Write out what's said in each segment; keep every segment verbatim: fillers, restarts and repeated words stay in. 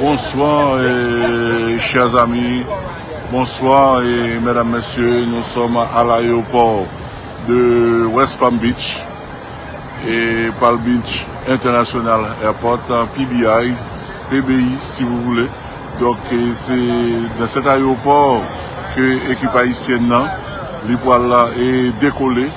Bonsoir, euh, chers amis. Bonsoir, et mesdames, messieurs. Nous sommes à l'aéroport de West Palm Beach et Palm Beach International Airport, P B I, P B I, si vous voulez. Donc, et c'est dans cet aéroport que équipe haïtienne nan, li pral, e, décoller,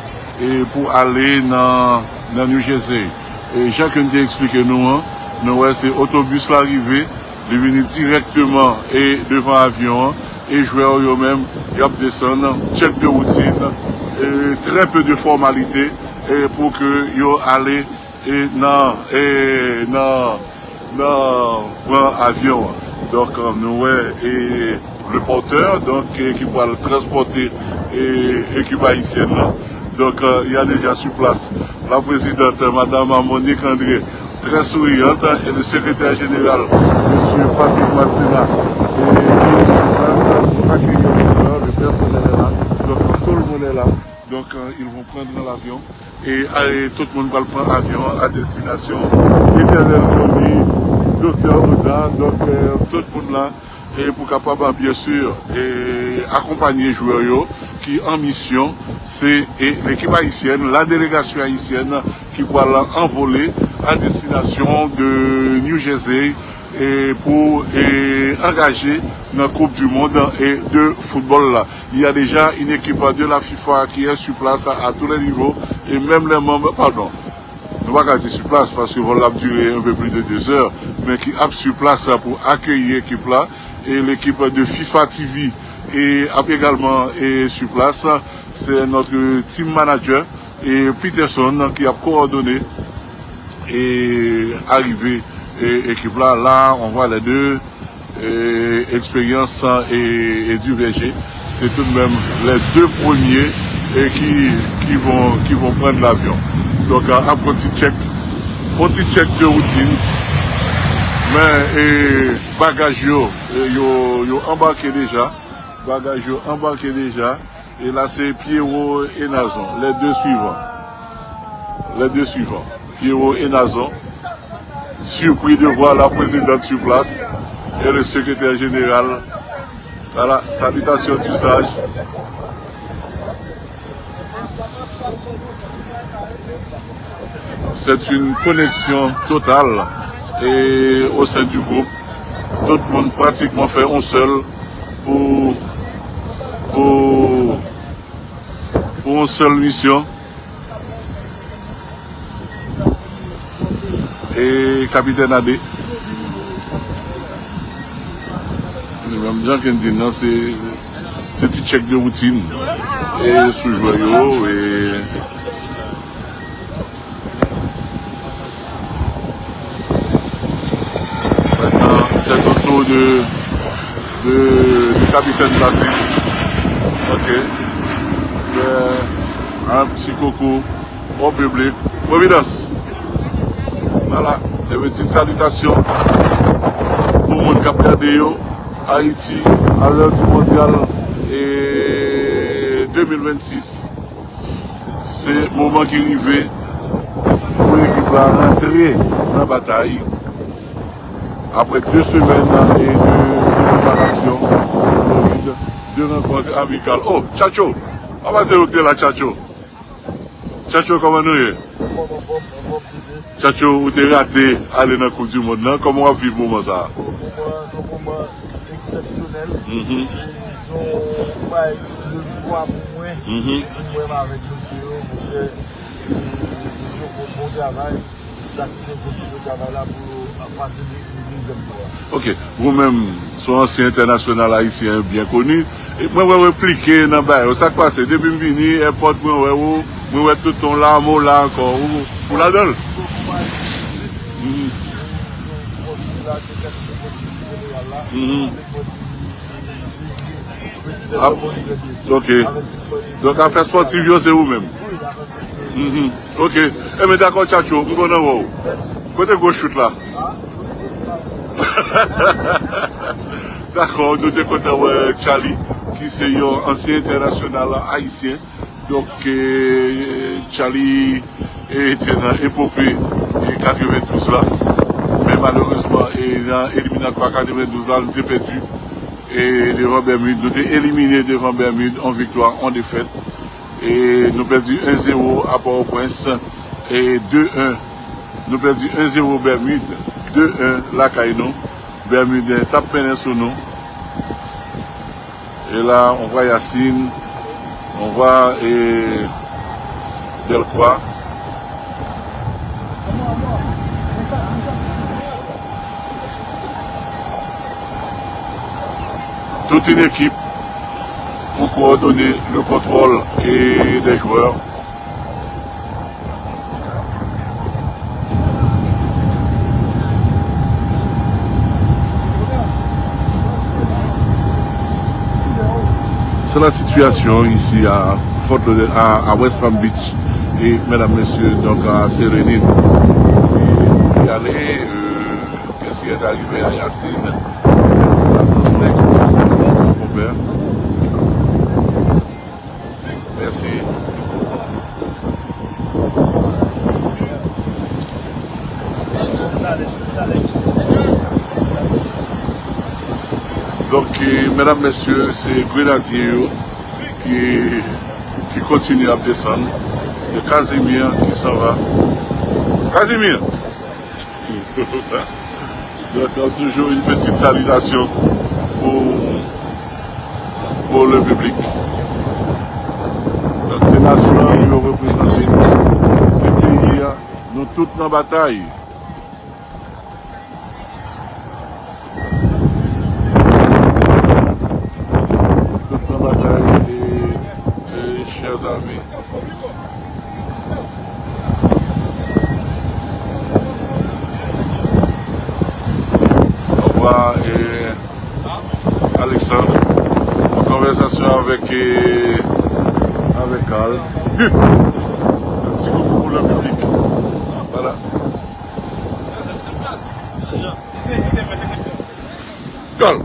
e, pou aller dans, dans New Jersey. E jan ke n te eksplike nou an, nou wè se otobis la rive, li vini dirèkteman e devan avyon an, e jwè yo menm, y ap desann, check de routine, e très peu de formalité, e pou ke yo ale, e nan, e nan, nan pran avyon an. Donk, nou wè, e le porteur, donk, e ki pral transpòte, e ekip ayisyèn nan. Donc, euh, il y a déjà sur place la présidente, Madame Monique André, très souriante, et le secrétaire général, Monsieur Patrick Matsina, et qui est sur place pour accueillir le joueur, le personnel est là. Donc, tout le monde est là. Donc, euh, ils vont prendre l'avion. Et, euh, tout le monde va prendre avion à destination. Éternel Johnny, Docteur Oda, donc, euh, tout le monde là. E pou kapab, byen si, e akonpanye jwè yo ki an misyon. Se, e, lekip ayisyèn, la délégation haïtienne ki pral anvole à destination de New Jersey, e pou, e, angaje nan Coupe du Monde, e, de football la. Il y a déjà une équipe de la FIFA qui est sur place à, à tous les niveaux, et même les membres, pardon, nou pa ka di sur place, paske vol la ap dire un peu plus de deux heures, men ki ap sur place pou akeyi ekip la, e l'équipe de FIFA T V e ap également, e, sur place. C'est notre team manager, e Peterson, ki ap coordonner, e, arrivée, e, équipe là. Là, on voit les deux, e, Expérience et, et Duverger. C'est tout de même les deux premiers, e, qui, qui vont, qui vont prendre l'avion. Donc, euh, ap pran ti check, pran ti check de routine. Men, e, bagaj yo, e, yo, yo anbake deja. Bagaj yo anbake deja. E la, se Pierrot et Nazon, les deux suivants. Les deux suivants, Pierrot et Nazon, surpris de voir la présidente sur place et le secrétaire général. Voilà, salutations d'usage. C'est une connexion totale et au sein du groupe. Tout moun pratikman fè yon sèl pou, pou, pou yon sèl misyon. E Kapitèn Ade. Menm jan ke n di nan, se, se ti check de routine. E sou jwè yo, e Maintenant, c'est au tour de, de, du capitaine Placide. Ok. Fè un petit coucou au public. Providence. Voilà. Des petites salutations pou moun k ap gade yo. Ayiti, à l'heure du mondial, e deux mille vingt-six. Se moman ki rive pou ekip la rantre nan batay. Apre de semèn e de, de preparasyon, Florid, de rankont amikal. Oh, Tchatcho! Apa se ou ki te la, Tchatcho? Tchatcho, kòman nou ye? Tchatcho, ou te rate ale nan Koup di Mond lan. Kòman w ap viv moman sa a? Bon, moman an, se yon moman eksepsyonèl. Mhm. E se yon bagay de jwa pou mwen. Mhm. Pou mwen avèk mesye yo, monchè, e, yo fè bon travay. Dak ki te kontinye travay la pou yo pase de, de dezyèm tou a. Ok, ou menm, se yon ansyen entènasyonal ayisyen byen koni. E mwen wè w enplike nan bagay yo. Sa k pase? Depi m vini, èpòt mwen wè ou, mwen wè tout tan w la, men w la ankò. Ou, ou ladan l? Mhm. Mhm. Ah, ok. Donk, afè spòtif yo, se ou menm? Mhm. Ok. Enben, dakò, Tchatcho, m kontan wè w. Kote gwo chout la? Dakò, nou te kontan wè Charly, ki se yon ansyen entènasyonal ayisyen. Donk, eh, Charly, eh, te nan epope, eh, katrevendouz la. Menm Malerezman, e nan eliminatwa katrevendouz la, nou te pèdi e devan Bèmid. Nou te elimine devan Bèmid, yon viktwa, yon defèt. E nou pèdi en zewo a Pòtoprens, e de en. Nou pèdi en zewo Bèmid, de en lakay nou. Bèmid t ap mennen sou nou. E la, on voit Yacine, on voit, e, Delcroix. Toute une équipe pour coordonner le contrôle et des joueurs. C'est la situation ici à Fort Lauderdale, à, à West Palm Beach. Et mesdames, messieurs, donc à Serenade. Et il y a les, euh, qu'est-ce qui est arrivé à Yacine? Merci. Donk, e, medam, mesye, se grenadye yo ki, ki kontinye ap desann. E Casimir ki s'en va. Casimir! Donk, euh, toujours une petite salutation pour, pour le public. Donk, se nasyon an yo reprezante, se peyi a, nou tout nan batay. Tout nan batay, e, e, chers amis. Au revoir, e, Alexandre. An konvèsasyon avèk, e, avèk Carl. Un petit coucou pour le public. Voilà. Carl,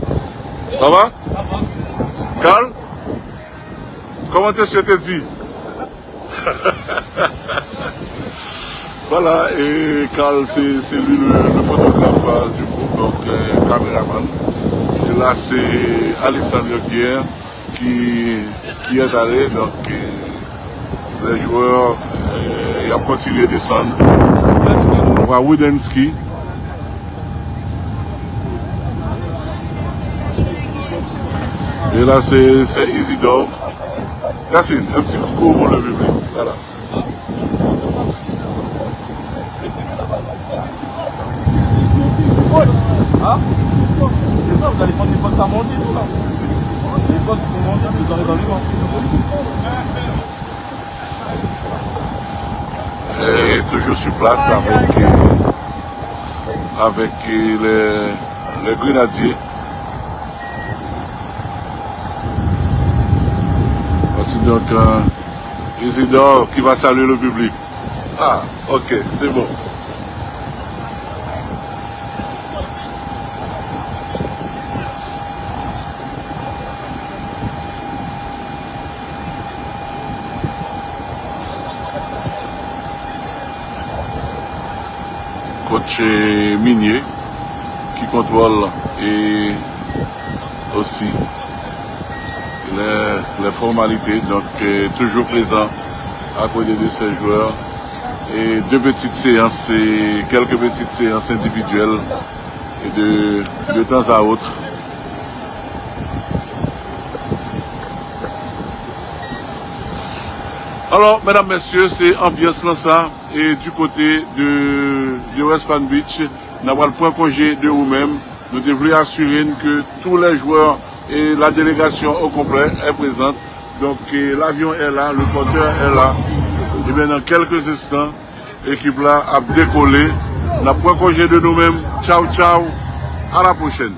ça va? Carl, comment est-ce que tu dis? Voilà, et Carl, c'est, c'est lui le, le photographe, euh, du groupe, donc, euh, caméraman. Et là, c'est Alexandre Pierre qui, qui est allé, donc, euh, les joueurs, euh, ils ont continué de descendre. On voit Widensky. Et là, c'est, c'est Isidore. Yacine, un petit coucou pour le public. Voilà. Hein? C'est ça, vous allez prendre les potes à manger, tout là. Les potes pour manger, vous allez dans les vents. Et toujours sur place avec, euh, avec, euh, les, les grenadiers. Voici donc, euh, Isidore qui va saluer le public. Ah, ok, c'est bon. Coach, euh, Minier qui contrôle et aussi les, les formalités, donc, euh, toujours présent à côté de ses joueurs. Et de petites séances, et quelques petites séances individuelles et de, de temps à autre. Alò, medam, mesye, se anbyans lan sa, e du côté de, de West Palm Beach, n a pral pran konje de ou menm. Nou te vle asire n ke tout les joueurs et la délégation au complet est présente. Donc, euh, l'avion est là, le porteur est là. Ebyen, nan kèlke enstan, ekip la ap dekole. N ap pran konje de nou menm. Tchaw, tchaw. À la prochaine.